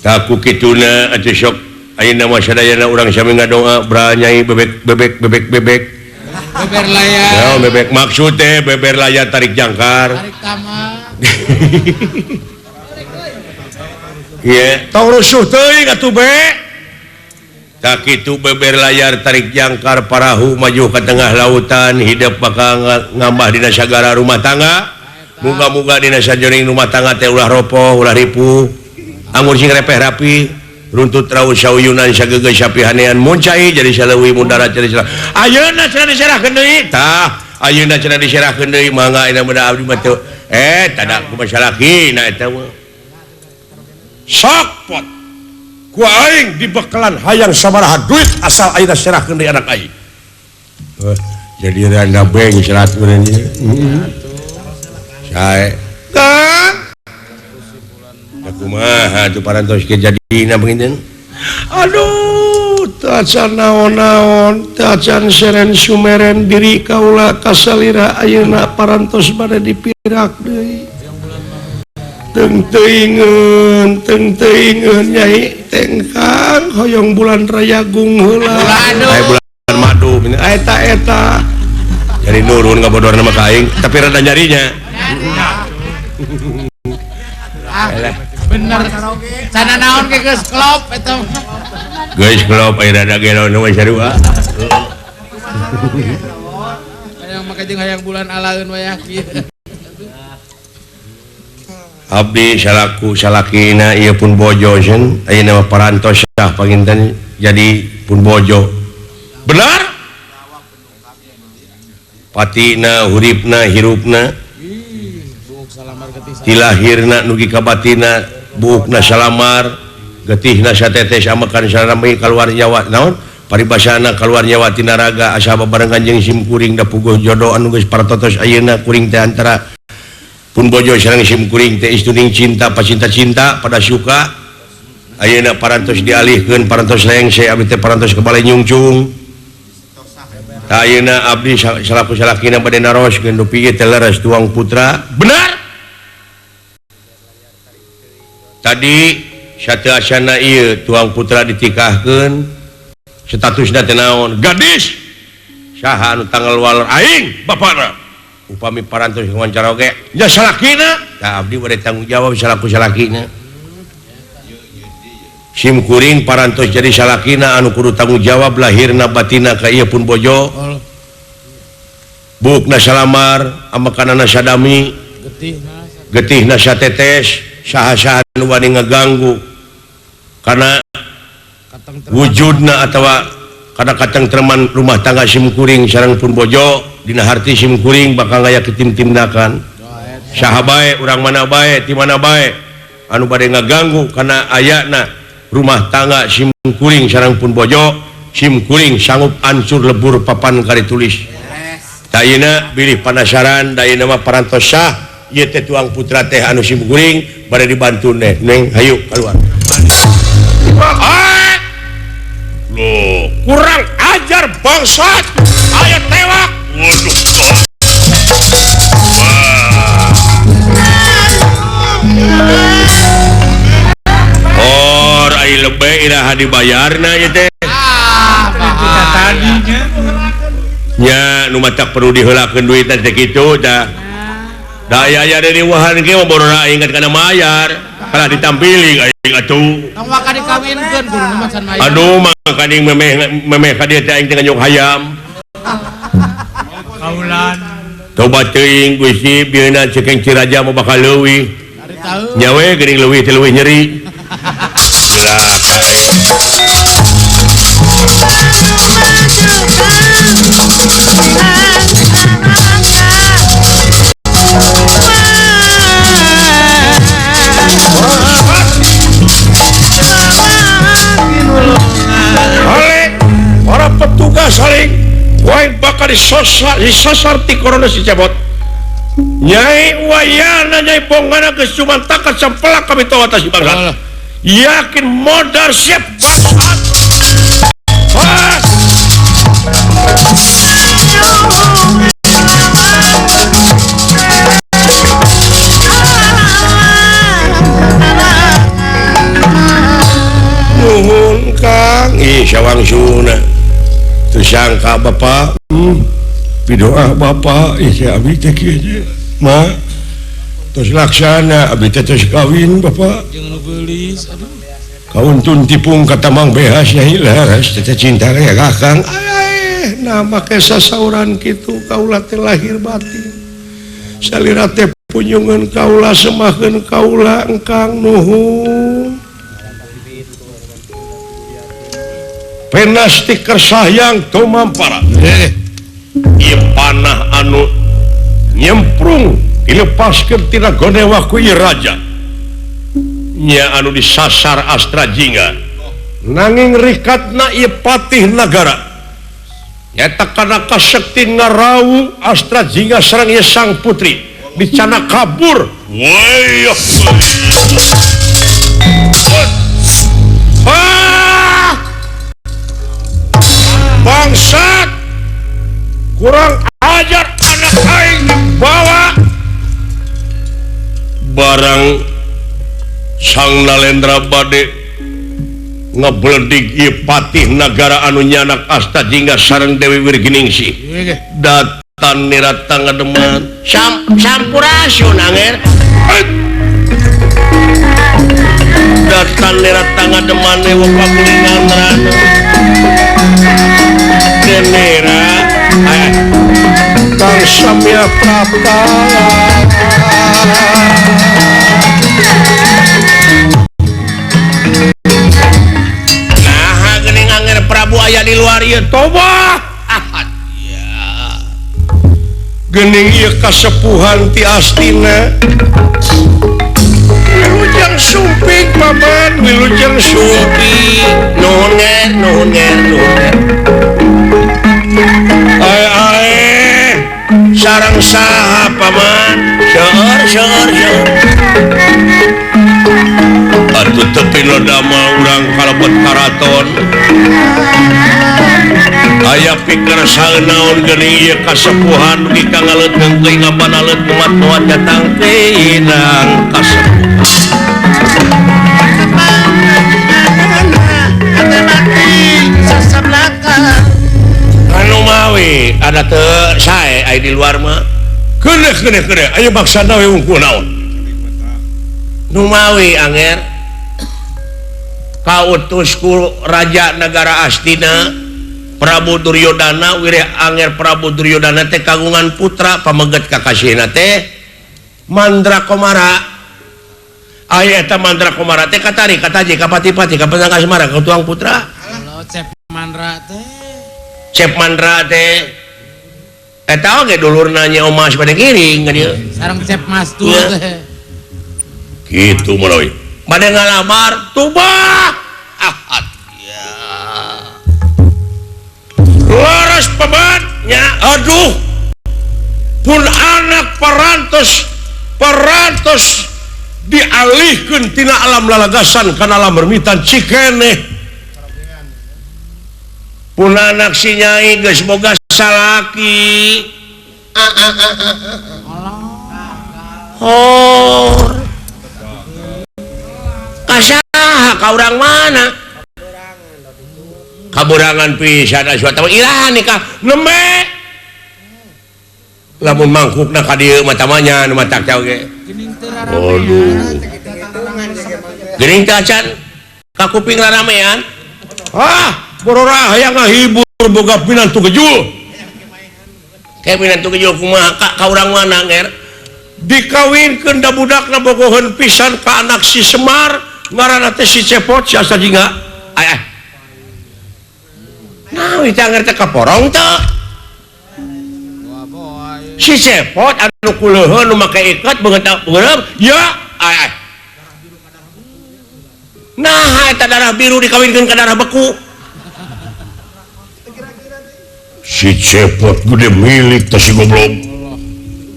Taku kituna atuh sok ayeuna mah sadayana urang sami ngadoa branyai bebek bebek bebek bebek. Beber layar. Ya bebek maksud teh beber layar tarik jangkar. Tarik tamak. Iya, tong rusuh teuing atuh be. Tak kitu beber layar tarik jangkar parahu maju ke tengah lautan hidup bakal ngambah dina sagara rumah tangga. Muga-muga dina sajroning rumah tangga teh ulah ropoh, ulah ripuh. Anggur sing repeh rapi, runtut raus sauyunan sageugeuh sapihanean muncai jadi saleuwi mundarat jadi salah. Ayeuna cenah diserahkeun deui. Tah, ayeuna cenah diserahkeun deui mangga ayeuna mah abdi mah teu. Tada kumaha salakina eta mah. Sok pot. Ku aing dibekalan hayang sabaraha duit asal ayeuna serahkeun deui anak aing. Jadi randa beng serat meureun ieu. Sae. Kang. Kumaha tuh parantos ge jadina panginten. Aduh, tacan naon-naon, tacan seren sumeren diri kaula kasalira ayeuna parantos bade dipirak deui. Teng teuingeun, teng teuingeun Nyai tengkang hoyong bulan rayagung heula. Aya bulan madu eta eta. Jadi nurun ngabodorna mah ka aing, tapi rada nyarinya. Bener. Sana naon ge geus klop eta. Geus klop aya rada gelo nu sarua. Hayang make jeung hayang bulan alaeun wayah kieu. Abdi salaku salakina ieu pun bojo seun ayeuna mah parantos sah panginten jadi pun bojo. Benar? Patina huripna hirupna tilahirna nugi kabatina buukna salamar getihna satetes amakan sarami kaluar nyawa naon paribasana kaluar nyawa tina raga asa babarengan jeung sim kuring da puguh jodoh anu geus partotos ayeuna kuring teh antara pun bojo sareng sim kuring teh istuning cinta pacinta-cinta pada suka ayeuna parantos dialihkeun parantos lengse abdi teh parantos ka bale nyungcung. Ayeuna abdi salaku salakina bade naroskeun dupi ieu teh leres tuang putra. Benar? Tadi sateuasana ieu tuang putra ditikahkeun statusna teh naon? Gadis. Saha anu tanggal waler aing bapana. Upami parantos wawancara oge nya salakina. Tah abdi bade tanggung jawab salaku salakina. Sim kuring parantos jadi salakina anu kudu tanggung jawab lahirna batina ka ieu pun bojo. Buukna salamar, amakanana sadami, getihna satetes, saha-saha nu wani ngaganggu kana wujudna atawa kana katengtreman rumah tangga sim kuring sareng pun bojo dina harti sim kuring bakal ngaya kitim-timnakan. Saha bae urang mana bae ti mana bae anu bade ngaganggu kana ayana rumah tangga sim kuring sareng pun bojo sim kuring sanggup ancur lebur papan kari tulis. Ayeuna bilih panasaran da ayeuna mah parantos sah ieu teh tuang putra teh anu sim kuring bade dibantu neh neng hayu keluar. Loh, kurang ajar bangsat. Ayo tewak. Waduh. Or ai lebe iraha dibayarna ieu teh. Ah, tadinya. Nya nu matak perlu diheulakeun duit teh kitu tah. Da aya aya deui wahan ge mah borora ingat kana mayar. Kalah ditampiling aing atuh. Tong waka dikawinkeun kudu mah can mayar. Aduh mah kaning memeh memeh ka dieu teh aing teh nganyuk hayam. Kaulan. Tobat teuing Gusti bieuna cekeng Ciraja mah bakal leuwih. Nyawe geuning leuwih teh leuwih nyeri. Cilaka aing. Para petugas saling wae bakal disosor ti corona si cebot. Nyai wayana nyai bonggana geus cumantakan sampelak kami tahu atas si bangsa. Yakin modal siap bangsat. Wah. sawangsuna teu sangka bapak pidoa bapak ieu abdi teh kieu ma tos laksana abdi teh tos kawin bapak jeung nu geulis aduh kauntun tipung kata Mang Behas nyai laras teh cinta ka kakang nah make sasauran kitu kaula teh lahir batin salira teh punjungan kaula semakeun kaula engkang nuhun penas ti kersayang tumampara ieu panah anu nyemprung dilepaskeun tina gonewa ku ieu raja nya anu disasar Astra Jingga nanging rikatna ieu patih nagara nyata kana kasekti ngarawu Astra Jingga sareng ieu sang putri dicana kabur. Woi bangsat kurang ajar anak aing dibawa barang Sang Nalendra bade ngebledig ieu patih nagara anu nyanak Asta Jingga sareng Dewi Wirginingsih datan nirata ngademan sampurasun anger datan nirata ngademan dewa pakulingan rana genera Kang Samya Prapta nah geuning anger Prabu aya di luar ieu toba ya geuning ieu kasepuhan ti Astina wilujeng sumping paman wilujeng sumping nuhun nger nuhun nger nuhun ae ae sareng saha paman seueur seueur seueur atuh tepi lodama urang kalebet karaton aya pikir saeunaon geuning ieu kasepuhan dugi ka ngaleutkeun teuing ngabanaleut kumat-kumat datang teinang kasepuhan anu mawi ada teu sae aya di luar mah keuneuh keuneuh keuneuh aya maksana we wungkul naon nu mawi anger kautus ku raja negara Astina Prabu Duryodana wireh anger Prabu Duryodana teh kagungan putra pameget kakasihna teh Mandra Komara aya eta Mandra Komara teh katari kataji kapati-pati kapatang kasmara ka tuang putra Cep Mandra teh Cep Mandra teh eta oge dulurna nya Omas bade ngiring ka dieu sareng Cep Mastur teh kitu meureun bade ngalamar tubah ahad ya laras pamannya aduh pun anak parantos dialihkeun tina alam lalagasan kana alam bermitan cikeneh pun anak si nyai geus boga salaki hor kasaha ka urang mana kaburangan pisan asuat iraha nikah nembe lamun mangkukna ka dieu mah tamanya nu matak teh oge aduh geuning teh acan ka kuping raramean ah borora hayang ngahibur boga pinantu gejul kayak pinantu gejul kumaha ka urang mana nger dikawinkeun da budakna bogoheun pisan ka anak si Semar ngaranna teh si Cepot si Asta Jingga ay ay nah itu anger teh kaporong teh si Cepot anu kuleuheun nu make ikat beungeut beureum ya ay ay nah eta darah biru dikawinkeun ka darah beku si Cepot gede milik teh si goblok.